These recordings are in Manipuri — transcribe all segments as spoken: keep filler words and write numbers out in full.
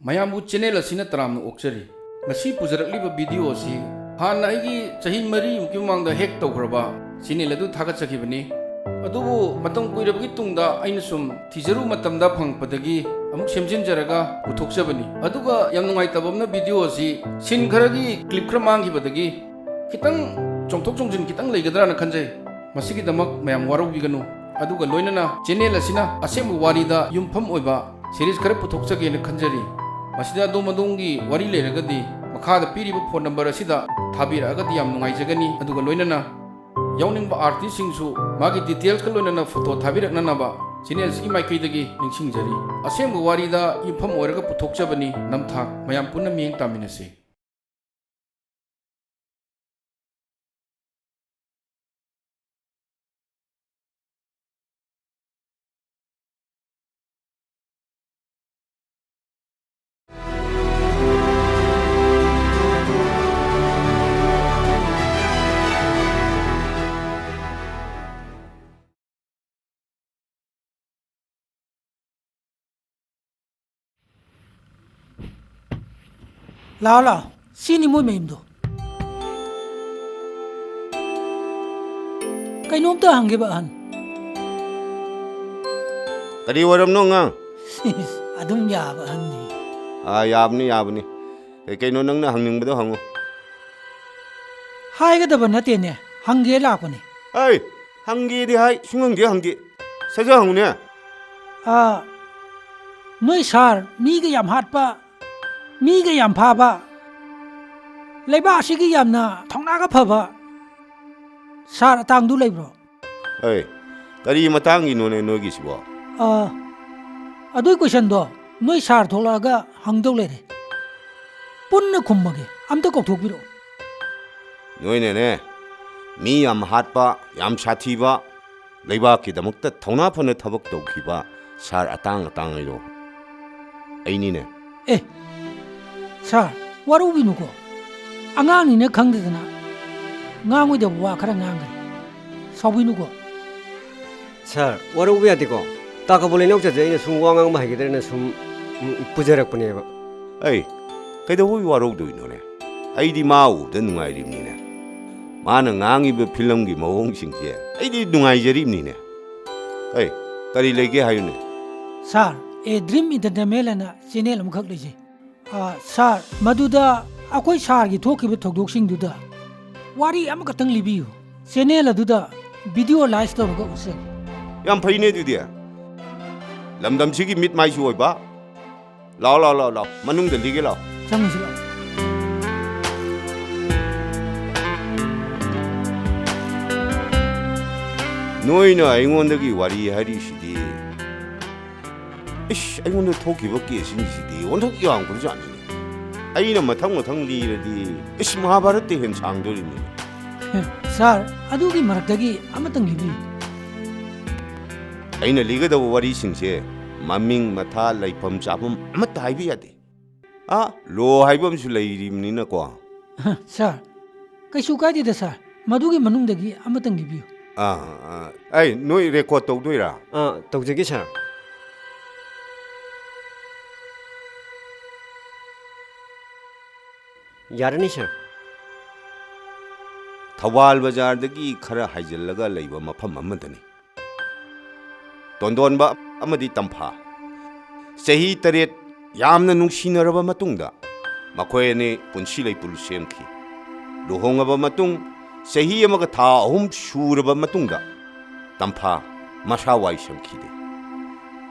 ꯃꯌꯥꯝꯕꯨ ꯆꯦꯅꯦꯜ ꯑꯁꯤꯅ ꯇꯔꯥꯝꯅ ꯑꯣꯛꯆꯔꯤ꯫ ꯉꯁꯤ ꯄꯨꯖꯔꯛꯂꯤꯕ ꯚꯤꯗꯤꯑꯣ ꯑꯁꯤ ꯍꯥꯟꯅ ꯑꯩꯒꯤ ꯆꯍꯤ ꯃꯔꯤꯃꯨꯛꯀꯤ ꯃꯃꯥꯡꯗ ꯍꯦꯛ ꯇꯧꯈ꯭ꯔꯕ ꯆꯦꯅꯦꯜ ꯑꯗꯨ ꯊꯥꯒꯠꯆꯈꯤꯕꯅꯤ꯫ ꯑꯗꯨꯕꯨ ꯃꯇꯝ ꯀꯨꯏꯔꯕꯒꯤ ꯇꯨꯡꯗ ꯑꯩꯅ ꯁꯨꯝ ꯊꯤꯖꯔꯨꯕ ꯃꯇꯝꯗ ꯐꯪꯉꯛꯄꯗꯒꯤ ꯑꯃꯨꯛ ꯁꯦꯝꯖꯤꯟꯖꯔꯒ ꯄꯨꯊꯣꯛꯆꯕꯅꯤ꯫ ꯑꯗꯨꯒ ꯌꯥꯝ ꯅꯨꯡꯉꯥꯏꯇꯕ ꯑꯃꯅ, ꯚꯤꯗꯤꯑꯣ ꯑꯁꯤ ꯁꯤꯟ ꯈꯔꯒꯤ ꯀ꯭ꯂꯤꯞ ꯈꯔ ꯃꯥꯡꯈꯤꯕꯗꯒꯤ ꯈꯤꯇꯪ ꯆꯣꯡꯊꯣꯛ ꯆꯣꯡꯁꯤꯟ ꯈꯤꯇꯪ ꯂꯩꯒꯗ꯭ꯔꯥꯅ ꯈꯟꯖꯩ꯫ ꯃꯁꯤꯒꯤꯗꯃꯛ ꯃꯌꯥꯝ ꯋꯥꯔꯧꯕꯤꯒꯅꯨ꯫ ꯑꯗꯨꯒ ꯂꯣꯏꯅꯅ ꯆꯦꯅꯦꯜ ꯑꯁꯤꯅ ꯑꯁꯦꯡꯕ ꯋꯥꯔꯤꯗ ꯌꯨꯝꯐꯝ ꯑꯣꯏꯕ ꯁꯤꯔꯤꯁ ꯈꯔ ꯄꯨꯊꯣꯛꯆꯒꯦꯅ ꯈꯟꯖꯔꯤ꯫ ꯃꯁꯤꯗ ꯑꯗꯣꯝ ꯑꯗꯣꯝꯒꯤ ꯋꯥꯔꯤ ꯂꯩꯔꯒꯗꯤ ꯃꯈꯥꯗ ꯄꯤꯔꯤꯕ ꯐꯣꯟ ꯅꯝꯕꯔ ꯑꯁꯤꯗ ꯊꯥꯕꯤꯔꯛꯑꯒꯗꯤ ꯌꯥꯝ ꯅꯨꯡꯉꯥꯏꯖꯒꯅꯤ꯫ ꯑꯗꯨꯒ ꯂꯣꯏꯅꯅ ꯌꯥꯎꯅꯤꯡꯕ ꯑꯥꯔꯇꯤꯁꯁꯤꯡꯁꯨ ꯃꯥꯒꯤ ꯗꯤꯇꯦꯜꯁꯀ ꯂꯣꯏꯅꯅ ꯐꯣꯇꯣ ꯊꯥꯕꯤꯔꯛꯅꯅꯕ ꯆꯦꯅꯦꯜꯁꯤꯒꯤ ꯃꯥꯏꯀꯩꯗꯒꯤ ꯅꯤꯡꯁꯤꯡꯖꯔꯤ꯫ ꯑꯁꯦꯡꯕ ꯋꯥꯔꯤꯗ ꯌꯨꯝꯐꯝ ꯑꯣꯏꯔꯒ ꯄꯨꯊꯣꯛꯆꯕꯅꯤ ꯅꯝꯊꯥꯛ꯫ ꯃꯌꯥꯝ ꯄꯨꯟꯅ ꯃꯤꯠꯌꯦꯡ ꯇꯥꯃꯤꯟꯅꯁꯤ꯫ ꯂꯥꯛꯑꯣ, ꯂꯥꯛꯑꯣ꯫ ꯁꯤꯅꯤ ꯃꯣꯏ ꯃꯌꯨꯝꯗꯣ꯫ ꯀꯩꯅꯣꯝꯇ ꯍꯪꯒꯦꯕ, ꯑꯍꯟ꯫ ꯀꯔꯤ ꯑꯣꯏꯔꯝꯅꯣ, ꯑꯉꯥꯡ? ꯑꯗꯨꯝ ꯌꯥꯕ ꯑꯍꯟꯅꯤ꯫ ꯑꯥ, ꯌꯥꯕꯅꯤ, ꯌꯥꯕꯅꯤ꯫ ꯀꯩ ꯀꯩꯅꯣ ꯅꯪꯅ ꯍꯪꯅꯤꯡꯕꯗꯣ ꯍꯪꯉꯨ꯫ ꯍꯥꯏꯒꯗꯕ ꯅꯠꯇꯦꯅꯦ, ꯍꯪꯒꯦ ꯂꯥꯛꯄꯅꯦ꯫ ꯑꯩ ꯍꯪꯒꯦꯗꯤ ꯍꯥꯏ, ꯁꯨꯡꯍꯪꯗꯤ ꯍꯪꯗꯦ꯫ ꯁꯠ ꯁꯠ ꯍꯪꯉꯨꯅꯦ꯫ ꯑꯥ, ꯅꯣꯏ ꯁꯥꯔ, ꯃꯤꯒ ꯌꯥꯝ ꯍꯥꯠꯄ, ꯃꯤꯒ ꯌꯥꯝ ꯐꯥꯕ, ꯂꯩꯕꯥꯛ ꯑꯁꯤꯒꯤ ꯌꯥꯝꯅ ꯊꯧꯅꯥꯒ ꯐꯕ ꯁꯥꯔ ꯑꯇꯥꯡꯗꯨ ꯂꯩꯕ꯭ꯔꯣ? ꯑꯦ, ꯀꯔꯤ ꯃꯇꯥꯡꯒꯤꯅꯣꯅꯦ ꯅꯣꯏꯒꯤꯁꯤꯕꯣ? ꯑꯥ, ꯑꯗꯨꯏ ꯀꯣꯏꯁꯟꯗꯣ ꯅꯣꯏ ꯁꯥꯔ ꯊꯣꯛꯂꯛꯑꯒ ꯍꯪꯗꯧ ꯂꯩꯔꯦ꯫ ꯄꯨꯟꯅ ꯈꯨꯝꯃꯒꯦ, ꯑꯝꯇ ꯀꯧꯊꯣꯛꯄꯤꯔꯛꯑꯣ꯫ ꯅꯣꯏꯅꯅꯦ, ꯃꯤ ꯌꯥꯝ ꯍꯥꯠꯄ, ꯌꯥꯝ ꯁꯥꯊꯤꯕ, ꯂꯩꯕꯥꯛꯀꯤꯗꯃꯛꯇ ꯊꯧꯅꯥ ꯐꯅ ꯊꯕꯛ ꯇꯧꯈꯤꯕ ꯁꯥꯔ ꯑꯇꯥꯡ ꯑꯇꯥꯡ ꯍꯥꯏꯗꯣ ꯑꯩꯅꯤꯅꯦ꯫ ꯑꯦ, ꯁꯥꯔ, ꯋꯥꯔꯧꯕꯤꯅꯨꯀꯣ꯫ ꯑꯉꯥꯡꯅꯤꯅ ꯈꯪꯗꯗꯅ ꯉꯥꯡꯉꯣꯏꯗꯕ ꯋꯥ ꯈꯔ ꯉꯥꯡꯈ꯭ꯔꯦ꯫ ꯁꯥꯎꯕꯤꯅꯨꯀꯣ꯫ ꯁꯥꯔ, ꯋꯥꯔꯧꯕ ꯌꯥꯗꯦꯀꯣ꯫ ꯇꯥ ꯀꯕꯣꯂꯦꯟ ꯌꯥꯎꯖꯗꯦ, ꯑꯩꯅ ꯁꯨꯝ ꯋꯥ ꯉꯥꯡꯕ ꯍꯩꯒꯗ꯭ꯔꯅ ꯁꯨꯝ, ꯎꯝ, ꯄꯨꯖꯔꯛꯄꯅꯦꯕ꯫ ꯑꯩ ꯀꯩꯗꯧꯕꯩ ꯋꯥꯔꯧꯗꯣꯏꯅꯣꯅꯦ? ꯑꯩꯗꯤ ꯃꯥ ꯎꯕꯗ ꯅꯨꯡꯉꯥꯏꯔꯤꯕꯅꯤꯅꯦ꯫ ꯃꯥꯅ ꯉꯥꯡꯉꯤꯕ ꯐꯤꯂꯝꯒꯤ ꯃꯑꯣꯡꯁꯤꯡꯁꯦ ꯑꯩꯗꯤ ꯅꯨꯡꯉꯥꯏꯖꯔꯤꯕꯅꯤꯅꯦ꯫ ꯑꯩ ꯀꯔꯤ ꯂꯩꯒꯦ ꯍꯥꯏꯌꯨꯅꯦ? ꯁꯥꯔ, ꯑꯦ ꯗ꯭ꯔꯤꯝ ꯏꯟꯇꯔꯇꯦꯟꯃꯦꯟ ꯑꯅ ꯆꯦꯅꯦꯜ ꯑꯃꯈꯛ ꯂꯩꯖꯩ꯫ ꯑ, ꯁꯥꯔ, ꯃꯗꯨꯗ ꯑꯩꯈꯣꯏ ꯁꯥꯔꯒꯤ ꯊꯣꯛꯈꯤꯕ ꯊꯧꯗꯣꯛꯁꯤꯡꯗꯨꯗ ꯋꯥꯔꯤ ꯑꯃꯈꯛꯇꯪ ꯂꯤꯕꯤꯌꯨ꯫ ꯆꯦꯅꯦꯜ ꯑꯗꯨꯗ ꯚꯤꯗꯤꯑꯣ ꯂꯥꯏꯁ ꯇꯧꯔꯒ ꯎꯠꯆꯒꯦ꯫ ꯌꯥꯝ ꯐꯩꯅꯦ ꯑꯗꯨꯗꯤ꯫ ꯂꯝꯗꯝꯁꯤꯒꯤ ꯃꯤꯠ ꯃꯥꯏꯁꯨ ꯑꯣꯏꯕ꯫ ꯂꯥꯛꯑꯣ, ꯂꯥꯛꯑꯣ, ꯂꯥꯛꯑꯣ, ꯂꯥꯛꯑꯣ꯫ ꯃꯅꯨꯡꯗ ꯂꯤꯒꯦ ꯂꯥꯛꯑꯣ꯫ ꯆꯪꯉꯨꯁꯤ ꯂꯥꯛꯑꯣ꯫ ꯅꯣꯏꯅ ꯑꯩꯉꯣꯟꯗꯒꯤ ꯋꯥꯔꯤ ꯍꯥꯏꯔꯤꯁꯤꯗꯤ, ꯏꯁ, ꯑꯩꯉꯣꯟꯗ ꯊꯣꯛꯈꯤꯕ ꯀꯦꯁꯁꯤꯡꯁꯤꯗꯤ ꯑꯣꯟꯊꯣꯛ ꯌꯥꯝꯈ꯭ꯔꯖꯥꯠꯅꯤꯅꯦ꯫ ꯑꯩꯅ ꯃꯊꯪ ꯃꯊꯪ ꯂꯤꯔꯗꯤ, ꯏꯁ, ꯃꯍꯥꯚꯥꯔꯠꯇ ꯍꯦꯟꯅ ꯁꯥꯡꯗꯣꯔꯤꯅꯤ꯫ ꯁꯥꯔ, ꯑꯗꯨꯒꯤ ꯃꯔꯛꯇꯒꯤ ꯑꯃꯇꯪ ꯂꯤꯕꯤꯌꯨ꯫ ꯑꯩꯅ ꯂꯤꯒꯗꯧꯕ ꯋꯥꯔꯤꯁꯤꯡꯁꯦ ꯃꯃꯤꯡ ꯃꯊꯥ ꯂꯩꯐꯝ ꯆꯥꯐꯝ ꯑꯃꯠꯇ ꯍꯥꯏꯕ ꯌꯥꯗꯦ꯫ ꯑꯥ, ꯂꯣ ꯍꯥꯏꯕ ꯑꯃꯁꯨ ꯂꯩꯔꯤꯕꯅꯤꯅꯀꯣ꯫ ꯁꯥꯔ, ꯀꯩꯁꯨ ꯀꯥꯏꯗꯦꯗ ꯁꯥꯔ, ꯃꯗꯨꯒꯤ ꯃꯅꯨꯡꯗꯒꯤ ꯑꯃꯇꯪ ꯂꯤꯕꯤꯌꯨ꯫ ꯑꯥ, ꯑꯥ, ꯑꯩ ꯅꯣꯏ ꯔꯦꯀꯣꯔꯠ ꯇꯧꯗꯣꯏꯔꯥ? ꯑꯥ, ꯇꯧꯖꯒꯦ ꯁꯥꯔ꯫ ꯌꯥꯔꯅꯤ ꯁꯥꯔ꯫ ꯊꯧꯕꯥꯜ ꯕꯖꯥꯔꯗꯒꯤ ꯈꯔ ꯍꯥꯏꯖꯤꯜꯂꯒ ꯂꯩꯕ ꯃꯐꯝ ꯑꯃꯗꯅꯤ꯫ ꯇꯣꯟꯗꯣꯟꯕ ꯑꯃꯗꯤ ꯇꯝꯐꯥ ꯆꯍꯤ ꯇꯔꯦꯠ ꯌꯥꯝꯅ ꯅꯨꯡꯁꯤꯅꯔꯕ ꯃꯇꯨꯡꯗ ꯃꯈꯣꯏ ꯑꯅꯤ ꯄꯨꯟꯁꯤ ꯂꯩꯄꯨꯜ ꯁꯦꯝꯈꯤ꯫ ꯂꯨꯍꯣꯡꯉꯕ ꯃꯇꯨꯡ ꯆꯍꯤ ꯑꯃꯒ ꯊꯥ ꯑꯍꯨꯝ ꯁꯨꯔꯕ ꯃꯇꯨꯡꯗ ꯇꯝꯐꯥ ꯃꯁꯥ ꯋꯥꯏ ꯁꯪꯈꯤꯗꯦ꯫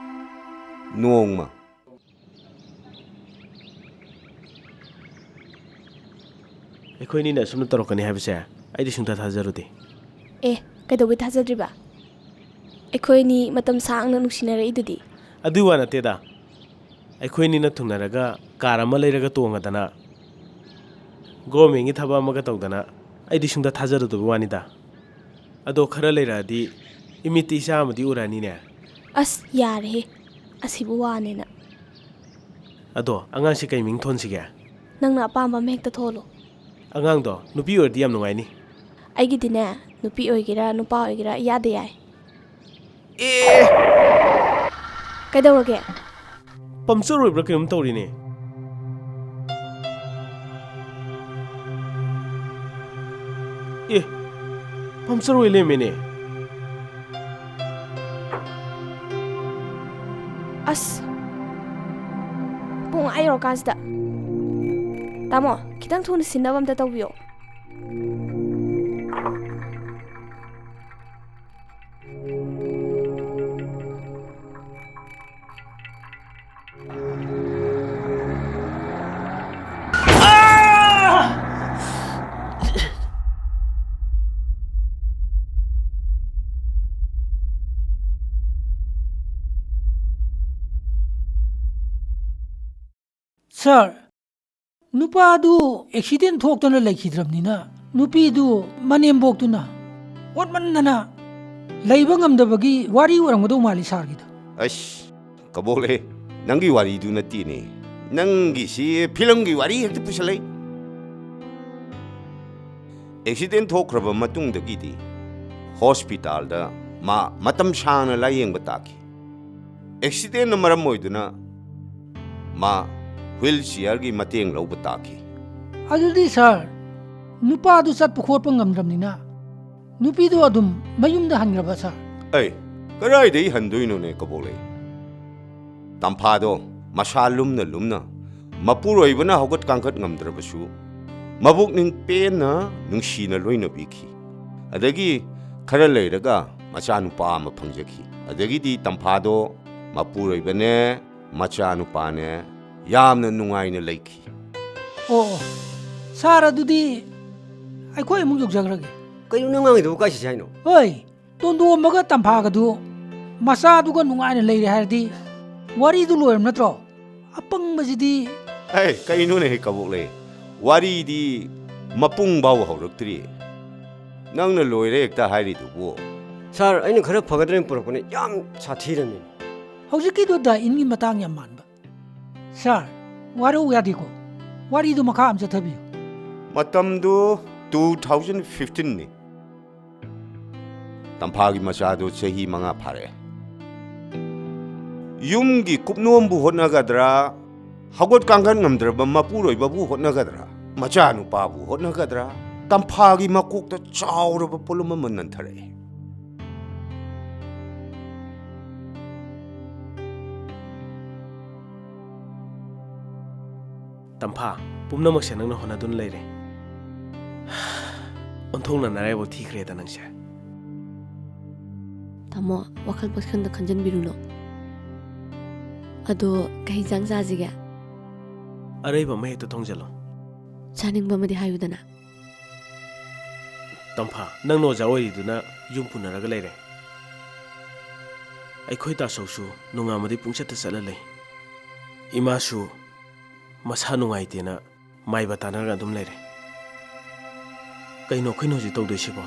ꯅꯣꯡꯃ ꯑꯩꯈꯣꯏꯅꯤꯅ ꯑꯁꯨꯝꯅ ꯇꯧꯔꯛꯀꯅꯤ ꯍꯥꯏꯕꯁꯦ ꯑꯩꯗꯤ ꯁꯨꯡꯊꯥ ꯊꯥꯖꯔꯨꯗꯦ꯫ ꯑꯦ, ꯀꯩꯗꯧꯕꯩ ꯊꯥꯖꯗ꯭ꯔꯤꯕ? ꯑꯩꯈꯣꯏꯅꯤ ꯃꯇꯝ ꯁꯥꯡꯅ ꯅꯨꯡꯁꯤꯅꯔꯛꯏꯗꯨꯗꯤ꯫ ꯑꯗꯨꯒꯤ ꯋꯥ ꯅꯠꯇꯦꯗ, ꯑꯩꯈꯣꯏꯅꯤꯅ ꯊꯨꯡꯅꯔꯒ ꯀꯥꯔ ꯑꯃ ꯂꯩꯔꯒ ꯇꯣꯡꯉꯗꯅ, ꯒꯣꯔꯃꯦꯟꯒꯤ ꯊꯕꯛ ꯑꯃꯒ ꯇꯧꯗꯅ, ꯑꯩꯗꯤ ꯁꯨꯡꯊꯥ ꯊꯥꯖꯔꯨꯗꯕ ꯋꯥꯅꯤꯗ꯫ ꯑꯗꯣ ꯈꯔ ꯂꯩꯔꯛꯑꯗꯤ ꯏꯃꯤꯠꯇ ꯏꯆꯥ ꯑꯃꯗꯤ ꯎꯔꯛꯑꯅꯤꯅꯦ꯫ ꯑꯁ, ꯌꯥꯔꯦꯍꯦ, ꯑꯁꯤꯕꯨ ꯋꯥꯅꯦꯅ꯫ ꯑꯗꯣ ꯑꯉꯥꯡꯁꯤ ꯀꯩ ꯃꯤꯡ ꯊꯣꯟꯁꯤꯒꯦ? ꯅꯪꯅ ꯑꯄꯥꯝꯕ ꯑꯃ ꯍꯦꯛꯇ ꯊꯣꯜꯂꯣ꯫ ꯑꯉꯥꯡꯗꯣ ꯅꯨꯄꯤ ꯑꯣꯏꯔꯗꯤ ꯌꯥꯝ ꯅꯨꯡꯉꯥꯏꯅꯤ꯫ ꯑꯩꯒꯤꯗꯤꯅꯦ, ꯅꯨꯄꯤ ꯑꯣꯏꯒꯦꯔꯥ ꯅꯨꯄꯥ ꯑꯣꯏꯒꯦꯔꯥ ꯏꯌꯥꯗ ꯌꯥꯏ꯫ ꯀꯩꯗꯧꯔꯒꯦ? ꯄꯝꯆꯔ ꯑꯣꯏꯕ꯭ꯔꯥ ꯀꯩꯅꯣꯝ ꯇꯧꯔꯤꯅꯦ꯫ ꯑꯦ, ꯄꯝꯆꯔ ꯑꯣꯏ ꯂꯩꯔꯝꯃꯦꯅꯦ꯫ ꯑꯁ, ꯄꯨꯡ ꯑꯥ ꯌꯧꯔꯀꯥꯟꯁꯤꯗ꯫ ꯇꯥꯃꯣ, ꯈꯤꯇꯪ ꯊꯨꯅ ꯁꯤꯟꯅꯕ ꯑꯝꯇ ꯇꯧꯕꯤꯌꯣ꯫ ꯁꯥꯔ, ꯅꯨꯄꯥꯗꯨ ꯑꯦꯛꯁꯤꯗꯦꯟ ꯊꯣꯛꯇꯅ ꯂꯩꯈꯤꯗ꯭ꯔꯕꯅꯤꯅ, ꯅꯨꯄꯤꯗꯨ ꯃꯅꯦꯝꯕꯣꯛꯇꯨꯅ ꯑꯣꯠꯃꯟꯗꯅ ꯂꯩꯕ ꯉꯝꯗꯕꯒꯤ ꯋꯥꯔꯤ ꯑꯣꯏꯔꯝꯒꯗꯧ ꯃꯥꯜꯂꯤ ꯁꯥꯔꯒꯤꯗꯣ꯫ ꯑꯁ, ꯀꯕꯣꯛꯂꯦ, ꯅꯪꯒꯤ ꯋꯥꯔꯤꯗꯨ ꯅꯠꯇꯦꯅꯦ꯫ ꯅꯪꯒꯤꯁꯤ ꯐꯤꯂꯝꯒꯤ ꯋꯥꯔꯤ ꯍꯦꯛꯇ ꯄꯨꯁꯜꯂꯛꯏ꯫ ꯑꯦꯛꯁꯤꯗꯦꯟ ꯊꯣꯛꯈ꯭ꯔꯕ ꯃꯇꯨꯡꯗꯒꯤꯗꯤ ꯍꯣꯁꯄꯤꯇꯥꯜꯗ ꯃꯥ ꯃꯇꯝ ꯁꯥꯡꯅ ꯂꯥꯌꯦꯡꯕ ꯇꯥꯈꯤ꯫ ꯑꯦꯛꯁꯤꯗꯦꯟꯅ ꯃꯔꯝ ꯑꯣꯏꯗꯨꯅ ꯃꯥ ꯋꯤꯜ ꯆꯤꯌꯔꯒꯤ ꯃꯇꯦꯡ ꯂꯧꯕ ꯇꯥꯈꯤ꯫ ꯑꯗꯨꯗꯤ ꯁꯥꯔ, ꯅꯨꯄꯥꯗꯨ ꯆꯠꯄ ꯈꯣꯠꯄ ꯉꯝꯗ꯭ꯔꯕꯅꯤꯅ ꯅꯨꯄꯤꯗꯨ ꯑꯗꯨꯝ ꯃꯌꯨꯝꯗ ꯍꯟꯈ꯭ꯔꯕ ꯁꯥꯔ? ꯑꯩ ꯀꯗꯥꯏꯗꯒꯤ ꯍꯟꯗꯣꯏꯅꯣꯅꯦ ꯀꯕꯣꯛꯂꯩ? ꯇꯝꯐꯥꯗꯣ ꯃꯁꯥ ꯂꯨꯝꯅ ꯂꯨꯝꯅ ꯃꯄꯨꯔꯣꯏꯕꯅ ꯍꯧꯒꯠ ꯀꯥꯡꯈꯠ ꯉꯝꯗ꯭ꯔꯕꯁꯨ ꯃꯕꯨꯛꯅꯤꯡ ꯄꯦꯟꯅ ꯅꯨꯡꯁꯤꯅ ꯂꯣꯏꯅꯕꯤꯈꯤ꯫ ꯑꯗꯒꯤ ꯈꯔ ꯂꯩꯔꯒ ꯃꯆꯥꯅꯨꯄꯥ ꯑꯃ ꯐꯪꯖꯈꯤ꯫ ꯑꯗꯒꯤꯗꯤ ꯇꯝꯐꯥꯗꯣ ꯃꯄꯨꯔꯣꯏꯕꯅꯦ, ꯃꯆꯥꯅꯨꯄꯥꯅꯦ ꯌꯥꯝꯅ ꯅꯨꯡꯉꯥꯏꯅ ꯂꯩꯈꯤ꯫ ꯑꯣ, ꯑꯣ꯫ ꯁꯥꯔ, ꯑꯗꯨꯗꯤ ꯑꯩꯈꯣꯏ ꯑꯃꯨꯛ ꯌꯧꯖꯈ꯭ꯔꯒꯦ꯫ ꯀꯩꯅꯣ ꯅꯪ ꯉꯥꯡꯉꯤꯗꯨꯕꯨ? ꯀꯥꯏ ꯆꯠꯁꯦ ꯍꯥꯏꯅꯣ? ꯍꯣꯏ, ꯇꯣꯟꯗꯣꯝꯕꯒ ꯇꯝꯐꯥꯒꯗꯨ ꯃꯆꯥꯗꯨꯒ ꯅꯨꯡꯉꯥꯏꯅ ꯂꯩꯔꯦ ꯍꯥꯏꯔꯗꯤ ꯋꯥꯔꯤꯗꯨ ꯂꯣꯏꯔꯝ ꯅꯠꯇ꯭ꯔꯣ? ꯑꯄꯪꯕꯁꯤꯗꯤ꯫ ꯑꯦ, ꯀꯩꯅꯣꯅꯦ ꯀꯕꯣꯛꯂꯩ? ꯋꯥꯔꯤꯗꯤ ꯃꯄꯨꯡ ꯐꯥꯎ ꯍꯧꯔꯛꯇ꯭ꯔꯤ꯫ ꯅꯪꯅ ꯂꯣꯏꯔꯦ ꯍꯦꯛꯇ ꯍꯥꯏꯔꯤꯗꯨꯕꯨ꯫ ꯁꯥꯔ, ꯑꯩꯅ ꯈꯔ ꯐꯒꯗ꯭ꯔꯅ ꯄꯨꯔꯛꯄꯅꯦ, ꯌꯥꯝ ꯁꯥꯊꯤꯔꯝꯃꯦ꯫ ꯍꯧꯖꯤꯛꯀꯤꯗꯨ ꯗꯥ ꯏꯟꯒꯤ ꯃꯇꯥꯡ ꯌꯥꯝ ꯃꯥꯟꯕ꯫ ꯁꯥꯔ, ꯋꯥꯔꯧ ꯌꯥꯗꯦꯀꯣ꯫ ꯋꯥꯔꯤꯗꯨ ꯃꯈꯥ ꯑꯃ ꯆꯠꯊꯕꯤꯌꯨ꯫ ꯃꯇꯝꯗꯨ two thousand fifteen ꯅꯤ꯫ ꯇꯝꯐꯥꯒꯤ ꯃꯆꯥꯗꯨ ꯆꯍꯤ ꯃꯉꯥ ꯐꯥꯔꯛꯑꯦ꯫ ꯌꯨꯝꯒꯤ ꯀꯨꯞꯅꯣꯝꯕꯨ ꯍꯣꯠꯅꯒꯗ꯭ꯔꯥ, ꯍꯧꯒꯠ ꯀꯥꯡꯈꯠ ꯉꯝꯗ꯭ꯔꯕ ꯃꯄꯨꯔꯣꯏꯕꯕꯨ ꯍꯣꯠꯅꯒꯗ꯭ꯔꯥ, ꯃꯆꯥꯅꯨꯄꯥꯕꯨ ꯍꯣꯠꯅꯒꯗ꯭ꯔꯥ, ꯇꯝꯐꯥꯒꯤ ꯃꯀꯣꯛꯇ ꯆꯥꯎꯔꯕ ꯄꯣꯠꯂꯨꯝ ꯑꯃ ꯅꯟꯊꯔꯛꯏ꯫ ꯇꯝꯐꯥ, ꯄꯨꯝꯅꯃꯛꯁꯦ ꯅꯪꯅ ꯍꯣꯠꯅꯗꯨꯅ ꯂꯩꯔꯦ꯫ ꯑꯣꯟꯊꯣꯛꯅ ꯅꯔꯥꯏꯕꯛ ꯊꯤꯈ꯭ꯔꯦꯗ ꯅꯪꯁꯦ꯫ ꯇꯥꯃꯣ, ꯋꯥꯈꯜ ꯄꯪꯈꯟꯗ ꯈꯟꯖꯟꯕꯤꯔꯨꯅꯨ꯫ ꯑꯗꯣ, ꯀꯩ ꯏꯟꯖꯥꯡ ꯆꯥꯁꯤꯒꯦ? ꯑꯔꯩꯕ ꯑꯃ ꯍꯦꯛꯇ ꯊꯣꯡꯖꯜꯂꯣ꯫ ꯆꯥꯅꯤꯡꯕ ꯑꯃꯗꯤ ꯍꯥꯏꯌꯨꯗꯅ꯫ ꯇꯝꯐꯥ, ꯅꯪꯅ ꯑꯣꯖꯥ ꯑꯣꯏꯔꯤꯗꯨꯅ ꯌꯨꯝ ꯄꯨꯅꯔꯒ ꯂꯩꯔꯦ꯫ ꯑꯩꯈꯣꯏ ꯇꯥꯆꯧꯁꯨ ꯅꯣꯡꯉꯥꯟꯕꯗꯩ ꯄꯨꯡꯆꯠꯇ ꯆꯠꯂ ꯂꯩ꯫ ꯏꯃꯥꯁꯨ ꯃꯁꯥ ꯅꯨꯡꯉꯥꯏꯇꯦꯅ ꯃꯥꯏꯕ ꯇꯥꯟꯅꯔꯒ ꯑꯗꯨꯝ ꯂꯩꯔꯦ꯫ ꯀꯩꯅꯣ ꯑꯩꯈꯣꯏꯅ ꯍꯧꯖꯤꯛ ꯇꯧꯗꯣꯏꯁꯤꯕꯣ?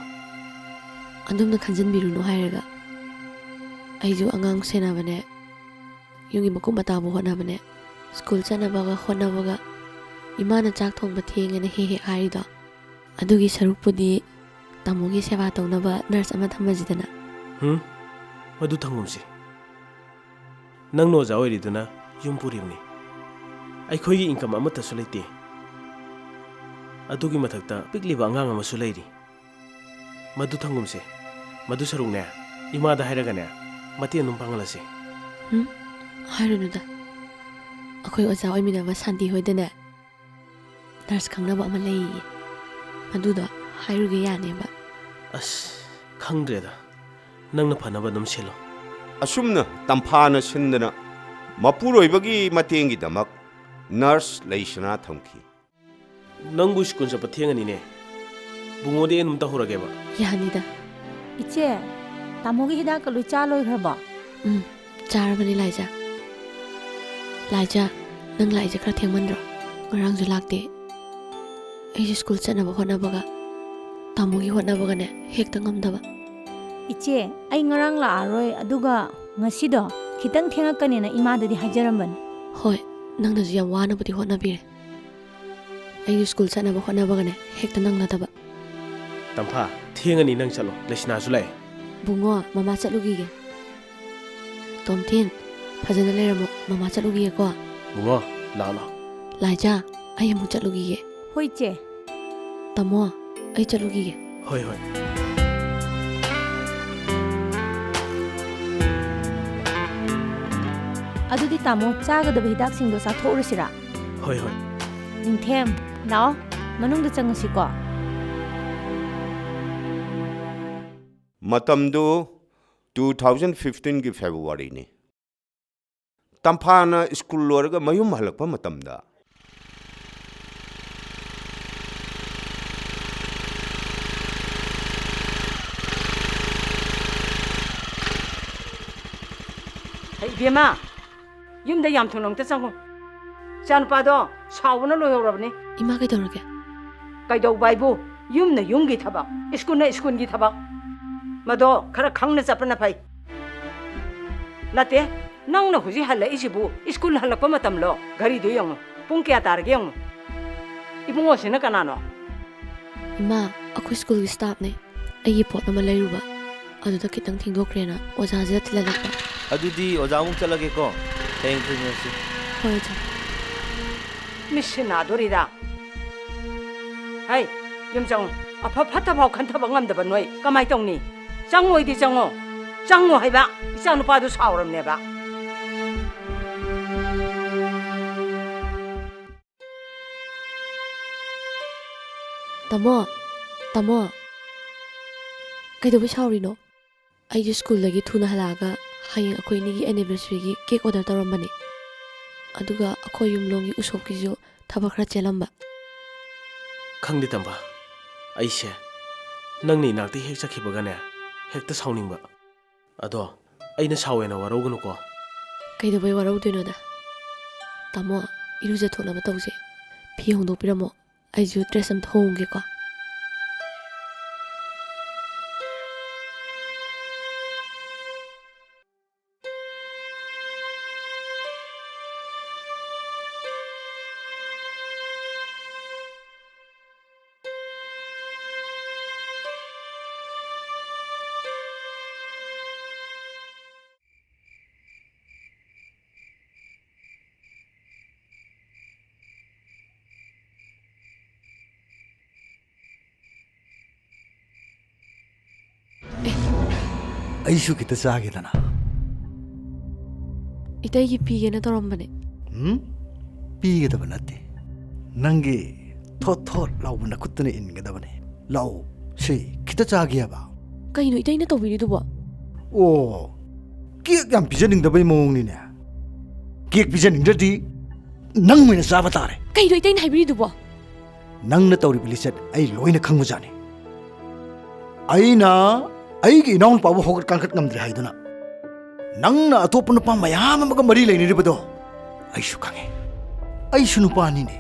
ꯑꯗꯨꯝꯅ ꯈꯟꯖꯟꯕꯤꯔꯨꯅꯨ ꯍꯥꯏꯔꯒ꯫ ꯑꯩꯁꯨ ꯑꯉꯥꯡ ꯁꯦꯟꯅꯕꯅꯦ, ꯌꯨꯝꯒꯤ ꯃꯀꯨꯞ ꯃꯇꯥꯕꯨ ꯍꯣꯠꯅꯕꯅꯦ, ꯁ꯭ꯀꯨꯜ ꯆꯠꯅꯕꯒ ꯍꯣꯠꯅꯕꯒ꯫ ꯏꯃꯥꯅ ꯆꯥꯛ ꯊꯣꯡꯕ ꯊꯦꯡꯉꯦꯅ ꯍꯦꯛ ꯍꯦꯛ ꯍꯥꯏꯔꯤꯗꯣ, ꯑꯗꯨꯒꯤ ꯁꯔꯨꯛꯄꯨꯗꯤ ꯇꯥꯃꯣꯒꯤ ꯁꯦꯕꯥ ꯇꯧꯅꯕ ꯅꯔꯁ ꯑꯃ ꯊꯝꯃꯁꯤꯗꯅ꯫ ꯍꯨꯝ? ꯃꯗꯨ ꯊꯝꯒꯨꯝꯁꯤ꯫ ꯅꯪꯅ ꯑꯣꯖꯥ ꯑꯣꯏꯔꯤꯗꯨꯅ ꯌꯨꯝ ꯄꯨꯔꯤꯕꯅꯤ꯫ ꯑꯩꯈꯣꯏꯒꯤ ꯏꯟꯀꯝ ꯑꯃꯠꯇꯁꯨ ꯂꯩꯇꯦ꯫ ꯑꯗꯨꯒꯤ ꯃꯊꯛꯇ ꯄꯤꯛꯂꯤꯕ ꯑꯉꯥꯡ ꯑꯃꯁꯨ ꯂꯩꯔꯤ꯫ ꯃꯗꯨ ꯊꯝꯒꯨꯝꯁꯦ꯫ ꯃꯗꯨ ꯁꯔꯨꯛꯅꯦ, ꯏꯃꯥꯗ ꯍꯥꯏꯔꯒꯅꯦ, ꯃꯇꯦꯡ ꯑꯗꯨꯝ ꯄꯥꯡꯍꯜꯂꯁꯤ꯫ ꯎꯝ, ꯍꯥꯏꯔꯨꯅꯨꯗ꯫ ꯑꯩꯈꯣꯏ ꯑꯣꯖꯥ ꯑꯣꯏꯃꯤꯟꯅꯕ ꯁꯥꯟꯇꯤ ꯍꯣꯏꯗꯅꯦ, ꯅꯔꯁ ꯈꯪꯅꯕ ꯑꯃ ꯂꯩꯌꯦ꯫ ꯑꯗꯨꯗꯣ ꯍꯥꯏꯔꯨꯒꯦ ꯌꯥꯅꯦꯕ꯫ ꯑꯁ, ꯈꯪꯗ꯭ꯔꯦꯗ꯫ ꯅꯪꯅ ꯐꯅꯕ ꯑꯗꯨꯝ ꯁꯤꯜꯂꯣ꯫ ꯑꯁꯨꯝꯅ ꯇꯝꯐꯥꯅ ꯁꯤꯟꯗꯅ ꯃꯄꯨꯔꯣꯏꯕꯒꯤ ꯃꯇꯦꯡꯒꯤꯗꯃꯛ ꯅꯔꯁ ꯂꯩꯁꯅꯥ ꯊꯝꯈꯤ꯫ ꯅꯪꯕꯨ ꯁ꯭ꯀꯨꯜ ꯆꯠꯄ ꯊꯦꯡꯉꯅꯤꯅꯦ꯫ ꯕꯨꯡꯉꯣꯗꯤ ꯑꯩ ꯑꯗꯨꯝ ꯇꯧꯍꯧꯔꯒꯦꯕ꯫ ꯌꯥꯅꯤꯗ꯫ ꯏꯆꯦ, ꯇꯥꯃꯣꯒꯤ ꯍꯤꯗꯥꯛꯀ ꯂꯣꯏ ꯆꯥ ꯂꯣꯏꯈ꯭ꯔꯕꯣ? ꯎꯝ, ꯆꯥꯔꯕꯅꯤ ꯂꯥꯏꯖꯥ꯫ ꯂꯥꯏꯖꯥ, ꯅꯪ ꯂꯥꯛꯏꯁꯦ ꯈꯔ ꯊꯦꯡꯃꯟꯗ꯭ꯔꯣ? ꯉꯔꯥꯡꯁꯨ ꯂꯥꯛꯇꯦ꯫ ꯑꯩꯁꯦ ꯁ꯭ꯀꯨꯜ ꯆꯠꯅꯕ ꯍꯣꯠꯅꯕꯒ, ꯇꯥꯃꯣꯒꯤ ꯍꯣꯠꯅꯕꯒꯅꯦ ꯍꯦꯛꯇ ꯉꯝꯗꯕ꯫ ꯏꯆꯦ, ꯑꯩ ꯉꯔꯥꯡ ꯂꯥꯛꯑꯔꯣꯏ, ꯑꯗꯨꯒ ꯉꯁꯤꯗꯣ ꯈꯤꯇꯪ ꯊꯦꯡꯉꯛꯀꯅꯦꯅ ꯏꯃꯥꯗꯗꯤ ꯍꯥꯏꯖꯔꯝꯕꯅꯤ꯫ ꯍꯣꯏ, ꯅꯪꯅꯁꯨ ꯌꯥꯝ ꯋꯥꯅꯕꯨꯗꯤ ꯍꯣꯠꯅꯕꯤꯔꯦ꯫ ꯑꯩꯁꯨ ꯁ꯭ꯀꯨꯜ ꯆꯠꯅꯕ ꯍꯣꯠꯅꯕꯒꯅꯦ ꯍꯦꯛꯇ ꯅꯪꯅꯗꯕ꯫ ꯇꯝꯐꯥ, ꯊꯦꯡꯉꯅꯤ, ꯅꯪ ꯆꯠꯂꯣ, ꯂꯩꯁꯅꯥꯁꯨ ꯂꯥꯛꯑꯦ꯫ ꯕꯨꯡꯉꯣ, ꯃꯃꯥ ꯆꯠꯂꯨꯈꯤꯒꯦ꯫ ꯇꯣꯝꯊꯤꯟ, ꯐꯖꯅ ꯂꯩꯔꯝꯃꯣ, ꯃꯃꯥ ꯆꯠꯂꯨꯈꯤꯒꯦꯀꯣ꯫ ꯕꯨꯡꯉꯣ, ꯂꯥꯛꯑꯣ, ꯂꯥꯛꯑꯣ꯫ ꯂꯥꯏꯖꯥ, ꯑꯩ ꯑꯃꯨꯛ ꯆꯠꯂꯨꯈꯤꯒꯦ꯫ ꯍꯣꯏ, ꯏꯆꯦ꯫ ꯇꯥꯃꯣ, ꯑꯩ ꯆꯠꯂꯨꯈꯤꯒꯦ꯫ ꯍꯣꯏ, ꯍꯣꯏ꯫ ꯑꯗꯨꯗꯤ ꯇꯥꯃꯣ, ꯆꯥꯒꯗꯕ ꯍꯤꯗꯥꯛꯁꯤꯡꯗꯣ ꯆꯥꯊꯣꯛꯎꯔꯁꯤꯔꯥ? ꯍꯣꯏ, ꯍꯣꯏ꯫ ꯅꯤꯡꯊꯦꯝ, ꯂꯥꯛꯑꯣ, ꯃꯅꯨꯡꯗ ꯆꯪꯉꯁꯤꯀꯣ꯫ ꯃꯇꯝꯗꯨ two thousand fifteen ꯒꯤ February ꯅꯤ꯫ ꯇꯝꯐꯥꯅ ꯁ꯭ꯀꯨꯜ ꯂꯣꯏꯔꯒ ꯃꯌꯨꯝ ꯍꯜꯂꯛꯄ ꯃꯇꯝꯗ, ꯍꯩ, ꯏꯕꯦꯝꯃ, ꯌꯨꯝꯗ ꯌꯥꯝ ꯊꯨꯅ ꯑꯃꯨꯛꯇ ꯆꯪꯉꯨ꯫ ꯏꯆꯥꯅꯨꯄꯥꯗꯣ ꯁꯥꯎꯕꯅ ꯂꯣꯏꯍꯧꯔꯕꯅꯤ꯫ ꯏꯃꯥ, ꯀꯩꯗꯧꯔꯒꯦ? ꯀꯩꯗꯧꯕ ꯍꯥꯏꯕꯨ, ꯌꯨꯝꯅ ꯌꯨꯝꯒꯤ ꯊꯕꯛ, ꯁ꯭ꯀꯨꯜꯅ ꯁ꯭ꯀꯨꯜꯒꯤ ꯊꯕꯛ꯫ ꯃꯗꯣ ꯈꯔ ꯈꯪꯅ ꯆꯠꯄꯅ ꯐꯩ꯫ ꯅꯠꯇꯦ, ꯅꯪꯅ ꯍꯧꯖꯤꯛ ꯍꯜꯂꯛꯏꯁꯤꯕꯨ ꯁ꯭ꯀꯨꯜ ꯍꯜꯂꯛꯄ ꯃꯇꯝꯂꯣ? ꯘꯔꯤꯗꯨ ꯌꯦꯡꯉꯨ, ꯄꯨꯡ ꯀꯌꯥ ꯇꯥꯔꯒꯦ ꯌꯦꯡꯉꯨ꯫ ꯏꯕꯨꯡꯉꯣꯁꯤꯅ ꯀꯅꯥꯅꯣ? ꯏꯃꯥ, ꯑꯩꯈꯣꯏ ꯁ꯭ꯀꯨꯜꯒꯤ ꯁ꯭ꯇꯥꯐꯅꯦ꯫ ꯑꯩꯒꯤ ꯄꯣꯠ ꯑꯃ ꯂꯩꯔꯨꯕ, ꯑꯗꯨꯗ ꯈꯤꯇꯪ ꯊꯦꯡꯗꯣꯛꯈ꯭ꯔꯦꯅ ꯑꯣꯖꯥꯁꯤꯗ ꯊꯤꯜꯍꯜꯂꯛꯄ꯫ ꯑꯗꯨꯗꯤ ꯑꯣꯖꯥ ꯑꯃꯨꯛ ꯆꯠꯂꯒꯦꯀꯣ꯫ ꯍꯌꯦꯡ ꯊꯦꯡꯅꯔꯁꯤ꯫ ꯍꯣꯏ, ꯑꯣꯖꯥ꯫ ꯃꯤꯠꯁꯤ ꯅꯥꯗꯣꯔꯤꯗ꯫ ꯍꯩ, ꯌꯨꯝ ꯆꯪꯉꯨ꯫ ꯑꯐ ꯐꯠꯇ ꯐꯥꯎ ꯈꯟꯊꯕ ꯉꯝꯗꯕ ꯅꯣꯏ ꯀꯃꯥꯏ ꯇꯧꯅꯤ? ꯆꯪꯉꯣꯏꯗꯤ ꯆꯪꯉꯣ꯫ ꯆꯪꯉꯣ ꯍꯥꯏꯕ꯫ ꯏꯆꯥ ꯅꯨꯄꯥꯗꯨ ꯁꯥꯎꯔꯝꯅꯦꯕ꯫ ꯇꯥꯃꯣ, ꯇꯥꯃꯣ, ꯀꯩꯗꯧꯕꯩ ꯁꯥꯎꯔꯤꯅꯣ? ꯑꯩꯁꯨ ꯁ꯭ꯀꯨꯜꯗꯒꯤ ꯊꯨꯅ ꯍꯜꯂꯛꯑꯒ ꯍꯌꯦꯡ ꯑꯩꯈꯣꯏ ꯑꯅꯤꯒꯤ anniversary ꯒꯤ cake order ꯇꯧꯔꯝꯕꯅꯦ꯫ ꯑꯗꯨꯒ ꯑꯩꯈꯣꯏ ꯌꯨꯝꯂꯣꯝꯒꯤ ꯎꯁꯣꯞꯀꯤꯁꯨ ꯊꯕꯛ ꯈꯔ ꯆꯦꯜꯂꯝꯕ꯫ ꯈꯪꯗꯦ, ꯇꯝꯕ꯫ ꯑꯩꯁꯦ ꯅꯪꯅ ꯏꯅꯥꯛꯇ ꯍꯦꯛ ꯆꯠꯈꯤꯕꯒꯅꯦ, ꯍꯦꯛꯇ ꯁꯥꯎꯅꯤꯡꯕ꯫ ꯑꯗꯣ ꯑꯩꯅ ꯁꯥꯎꯋꯦꯅ ꯋꯥꯔꯧꯒꯅꯨꯀꯣ꯫ ꯀꯩꯗꯧꯕꯩ ꯋꯥꯔꯧꯗꯣꯏꯅꯣꯗ? ꯇꯥꯃꯣ, ꯏꯔꯨꯖꯊꯣꯛꯅꯕ ꯇꯧꯁꯦ꯫ ꯐꯤ ꯍꯣꯡꯗꯣꯛꯄꯤꯔꯝꯃꯣ꯫ ꯑꯩꯁꯨ dress ꯑꯝꯇ ꯍꯣꯡꯒꯦꯀꯣ꯫ ꯑꯩꯁꯨ ꯈꯤꯇ ꯆꯥꯒꯦꯗꯅ꯫ ꯏꯇꯩꯒꯤ ꯄꯤꯒꯦꯅ ꯇꯧꯔꯝꯕꯅꯦ꯫ ꯎꯝ? ꯄꯤꯒꯗꯕ ꯅꯠꯇꯦ꯫ ꯅꯪꯒꯤ ꯊꯣꯠ ꯊꯣꯠ ꯂꯥꯎꯕ ꯅꯈꯨꯠꯇꯨꯅ ꯏꯟꯒꯗꯕꯅꯦ꯫ ꯂꯥꯛꯑꯣ, ꯁꯦ, ꯈꯤꯇ ꯆꯥꯒꯦ ꯍꯥꯏꯕ꯫ ꯀꯩꯅꯣ ꯏꯇꯩꯅ ꯇꯧꯕꯤꯔꯤꯗꯨꯕꯣ? ꯑꯣ, ꯀꯦꯛ ꯌꯥꯝ ꯄꯤꯖꯅꯤꯡꯗꯕꯩ ꯃꯑꯣꯡꯅꯤꯅꯦ꯫ ꯀꯦꯛ ꯄꯤꯖꯅꯤꯡꯗ꯭ꯔꯗꯤ ꯅꯪ ꯑꯣꯏꯅ ꯆꯥꯕ ꯇꯥꯔꯦ꯫ ꯀꯩꯅꯣ ꯏꯇꯩꯅ ꯍꯥꯏꯕꯤꯔꯤꯗꯨꯕꯣ? ꯅꯪꯅ ꯇꯧꯔꯤꯕ ꯂꯤꯆꯠ ꯑꯩ ꯂꯣꯏꯅ ꯈꯪꯕꯖꯥꯠꯅꯤ꯫ ꯑꯩꯅ ꯑꯩꯒꯤ ꯏꯅꯥꯎꯅꯨꯄꯥꯕꯨ ꯍꯧꯒꯠ ꯀꯥꯡꯈꯠ ꯉꯝꯗ꯭ꯔꯦ ꯍꯥꯏꯗꯨꯅ ꯅꯪꯅ ꯑꯇꯣꯞꯄ ꯅꯨꯄꯥ ꯃꯌꯥꯝ ꯑꯃꯒ ꯃꯔꯤ ꯂꯩꯅꯔꯤꯕꯗꯣ ꯑꯩꯁꯨ ꯈꯪꯉꯤ꯫ ꯑꯩꯁꯨ ꯅꯨꯄꯥꯅꯤꯅꯦ꯫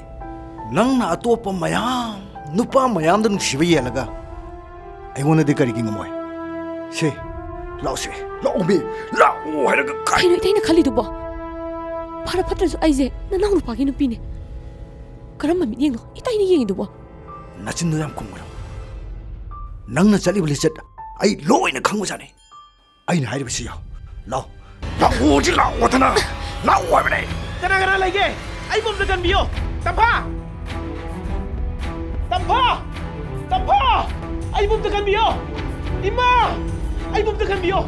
ꯅꯪꯅ ꯑꯇꯣꯞꯄ ꯃꯌꯥꯝ, ꯅꯨꯄꯥ ꯃꯌꯥꯝꯗ ꯅꯨꯡꯁꯤꯕ ꯌꯦꯜꯂꯒ ꯑꯩꯉꯣꯟꯗꯗꯤ ꯀꯔꯤꯒꯤ ꯉꯝꯃꯣꯏ? ꯁꯦ, ꯂꯥꯛꯑꯣꯁꯦ, ꯂꯥꯛꯑꯣꯃꯤ, ꯂꯥꯛꯑꯣ ꯍꯥꯏꯔꯒ ꯀꯔꯤ? ꯀꯩꯅꯣ ꯏꯇꯩꯅ ꯈꯜꯂꯤꯗꯨꯕꯣ? ꯐꯔ ꯐꯠꯇ꯭ꯔꯁꯨ ꯑꯩꯁꯦ ꯅꯅꯥꯎ ꯅꯨꯄꯥꯒꯤ ꯅꯨꯄꯤꯅꯦ꯫ ꯀꯔꯝꯕ ꯃꯤꯠꯌꯦꯡꯅꯣ ꯏꯇꯩꯅ ꯌꯦꯡꯉꯤꯗꯨꯕꯣ? ꯅꯆꯤꯟꯗꯣ ꯌꯥꯝ ꯈꯨꯝꯒꯅꯨ꯫ ꯅꯪꯅ ꯆꯠꯂꯤꯕ ꯂꯤꯆꯠ ꯑꯩ ꯂꯣꯏꯅ ꯈꯪꯕꯖꯥꯠꯅꯤ꯫ ꯑꯩꯅ ꯍꯥꯏꯔꯤꯕꯁꯤ ꯌꯥꯎ꯫ ꯂꯥꯎ꯫ ꯂꯥꯛꯑꯣꯁꯤ ꯂꯥꯛꯑꯣꯗꯅ꯫ ꯂꯥꯛꯑꯣ ꯍꯥꯏꯕꯅꯦ꯫ ꯀꯅꯥ ꯀꯅꯥ ꯂꯩꯒꯦ? ꯑꯩꯕꯨ ꯑꯝꯇ ꯀꯟꯕꯤꯌꯣ꯫ ꯇꯝꯐꯥ! ꯇꯝꯐꯥ! ꯇꯝꯐꯥ! ꯑꯩꯕꯨ ꯑꯝꯇ ꯀꯟꯕꯤꯌꯣ꯫ ꯏꯃꯥ! ꯑꯩꯕꯨ ꯑꯝꯇ ꯀꯟꯕꯤꯌꯣ꯫